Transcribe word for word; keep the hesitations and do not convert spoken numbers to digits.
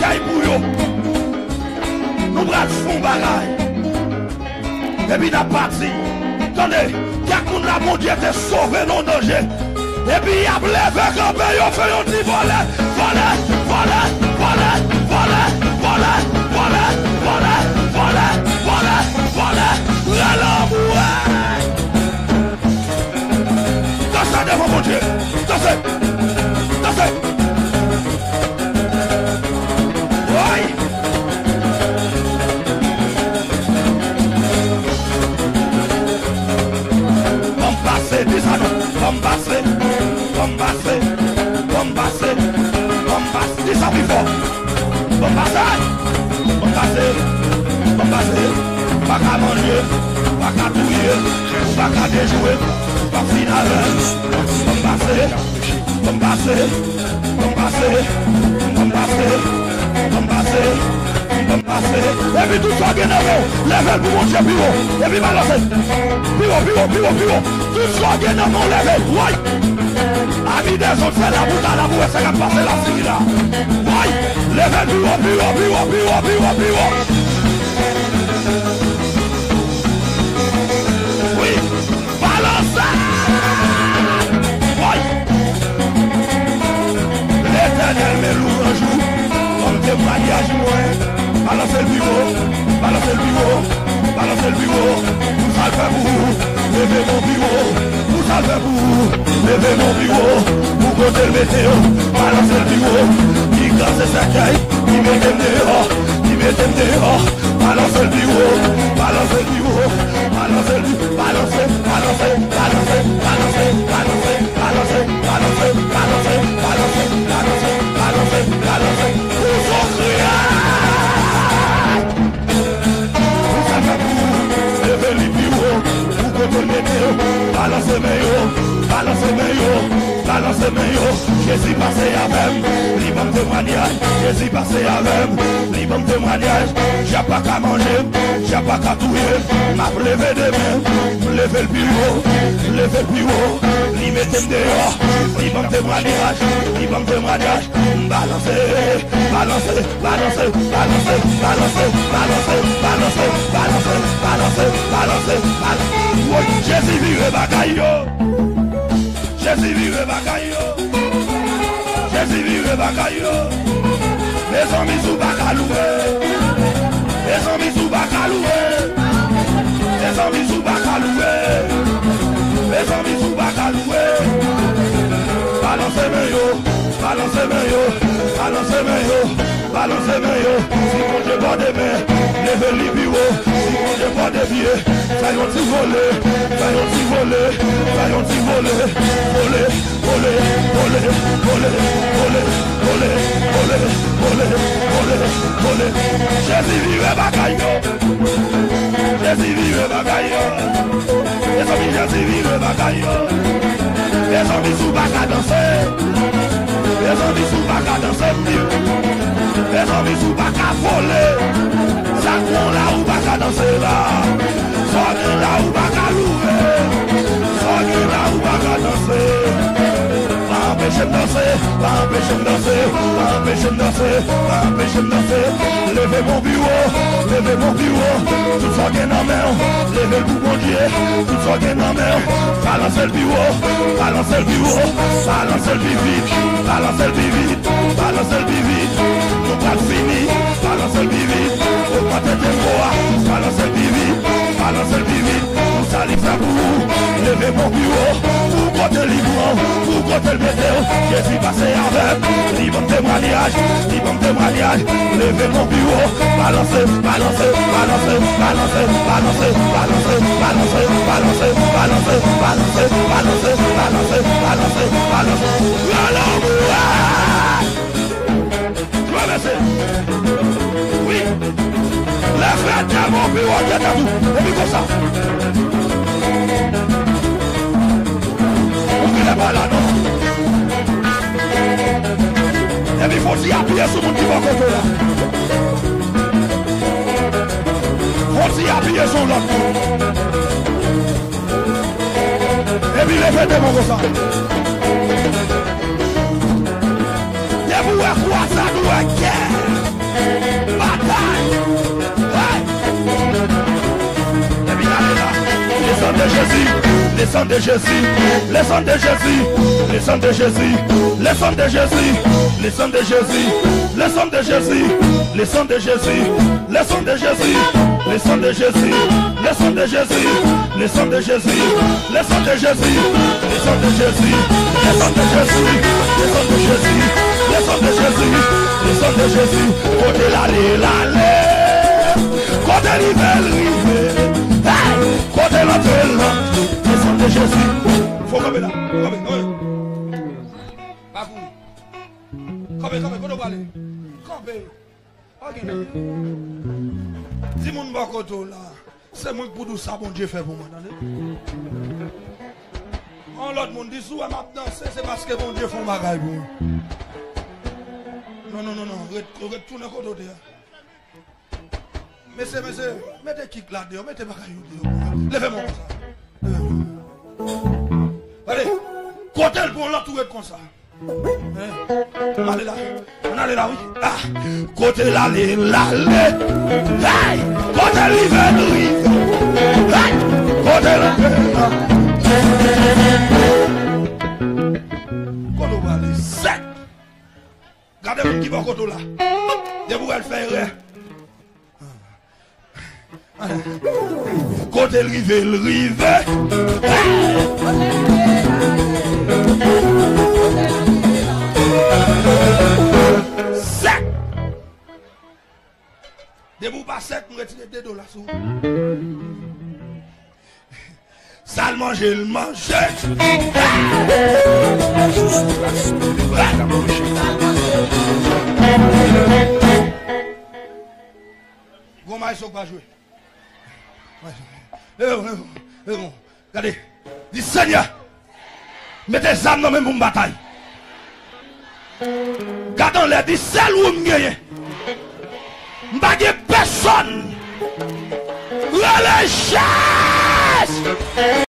kay pou yo. Nou pral fè yon bagay. Epi n ap pati. Tande, kèk moun la Bondye te sove nan yon danje. Epi y ap leve kanpe, yo fè yon ti vole, vole, vole, vole, vole, vole, vole, vole, vole, vole, vole, vole, rale anmwe. Danse devan Bondye. Danse. Danse. Woy! Ban m pase, di sa non. Ban m pase, ban m pase, ban m pase, ban m pase. Di sa pi fò. Ban m pase, ban m pase, ban m pase. Ou pa ka manje, ou pa ka touye, ou pa ka dejwe, ou pa fin avè m. Ban m pase, ban m pase, ban m pase, ban m pase, ban m pase, ban m pase. Epi tout sa w gen nan men w, leve l pou Bondye pi wo. Epi balanse. Pi wo, pi wo, pi wo, pi wo. Tout sa w gen nan men w, leve l. Woy! Ami dezòd, fè labou, ta labou, wè sa k ap pase la, sigi la. Woy! Leve l pi wo, pi wo, pi wo, pi wo, pi wo, pi wo. Wi! Balanse! Woy! Letènèl, men lwanj ou. Ban m temwayaj mwen. Balanse l pi wo. Balanse l pi wo. Balanse l pi wo. Pou sa l fè pou ou. Leve men w pi wo. Pou sa l fè pou ou. Leve men w pi wo. Pou kote l mete w. Balanse l pi wo. Ki kraze sèkèy. Ki mete m deyò. Ki mete m deyò. Balanse l pi wo. Balanse l pi wo. Balanse l pi, balanse, balanse, balanse. Pou sa fè pou ou, leve li pi wo, pou kote l mete yo, balanse men yo, balanse men yo, balanse men yo. Jezi pase avè m, li ban m temwayaj. Jezi pase avè m, li ban m temwayaj. Dyab pa ka manje m, dyab pa ka touye m. M ap leve demen, m leve l pi wo, m leve l pi wo. Li mete m deyò, li ban m temwayaj, li ban m temwayaj. M balanse, balanse, balanse, balanse. Woy, Jezi vire bagay yo. Jezi vire bagay yo. Jezi vire bagay yo. Mezanmi, si w pa ka louwe. Mezanmi, si w pa ka louwe. Mezanmi, si w pa ka louwe. Mezanmi, si w pa ka louwe. Balanse men yo. Balanse men yo. Balanse men yo. Balanse men yo. Si Bondye bò de men, leve li pi wo. Si Bondye bò de pye, fè yon ti vole. Fè yon ti vole. Fè yon ti vole. Vole, vole, vole. Jezi vire bagay yo. Jezi vire bagay yo. Mezanmi, Jezi vire bagay yo. Mezanmi, si w pa ka danse. Mezanmi, si w pa ka danse, m di w. Mezanmi, si w pa ka vole. Sa k gen la, ou pa ka danse la. Sa w gen la, ou pa ka louve. Sa w gen la, ou pa ka danse. Pa anpeche m danse, pa anpeche m danse, pa anpeche m danse, pa anpeche m danse. Leve men w pi wo, leve men w pi wo. Tout sa w gen nan men w, leve l pou Bondye. Tout sa w gen nan men w, balanse l pi wo, balanse l pi wo, balanse l pi vit, balanse l pi vit, balanse l pi vit. Nou pral fini, balanse l pi vit. Ogmante tempo a, balanse l pi vit, balanse l pi vit. Pou sa li fè pou ou, leve men w pi wo. Pou kote li pran w, pou kote l mete w. Jezi pase avè m, li ban m temwayaj, li ban m temwayaj. Leve men w pi wo, balanse, balanse, balanse. Rale anmwe! Jwe mesye. Wi. Leve demon pi wo ke tèt ou. Epi konsa. Ou genlè pa la non. Epi fò w ti apiye sou moun ki bò kote w la. Fò w ti apiye sou lòt moun. Epi leve demon konsa. Depi w wè kwazad, ou wè gè. Jésus, le sang de Jésus, le sang de Jésus, le sang de Jésus, le sang de Jésus, le sang de Jésus, le sang de Jésus, le sang de Jésus, le sang de Jésus, le sang de Jésus, le sang de Jésus, le sang de Jésus, le sang de Jésus, le sang de Jésus, le sang de Jésus, le sang de Jésus, le sang de Jésus, le sang de Jésus, kote l ale, l ale, kote l rive, l rive, hey! Kote l antre la, le sang de Jésus. Fò kanpe la, fò kanpe, kanpe. Pa kouri. Kanpe, kanpe, kote w prale? Kanpe. Pa gen lè. Di moun bò kote w la, se mwen k pou di w sa Bondye fè pou mwen, tande. Yon lòt moun di, si w wè m ap danse, se paske Bondye fè yon bagay pou mwen. Non, non, non, non, ret, ret tounen kote w te a. Mesye, mesye, mete kik la deyò, mete bagay yo deyò. Leve men w konsa. Leve men w. Gade, kote l pran lòt ou ret konsa. Hein? Ann ale la. Ann ale la, wi. Ah, kote l ale, l ale. Hey! Kote l rive, l rive. Hey! Kote l rive, l rive. Kote w prale? Sèk. Gade moun ki bò kote w la. Depi w wè l fè erè. Kote l rive, l rive. Sèk. Depi w pa sèk, m retire de do la sou ou. Sa l manje, l manje. Gon maestro k pa jwe. Leve, leve, leve. Gade. Di, Senyè, mete zam nan men m pou m batay. Gade anlè, di, sèl ou m genyen. M pa gen pèsonn. Rele Jezi!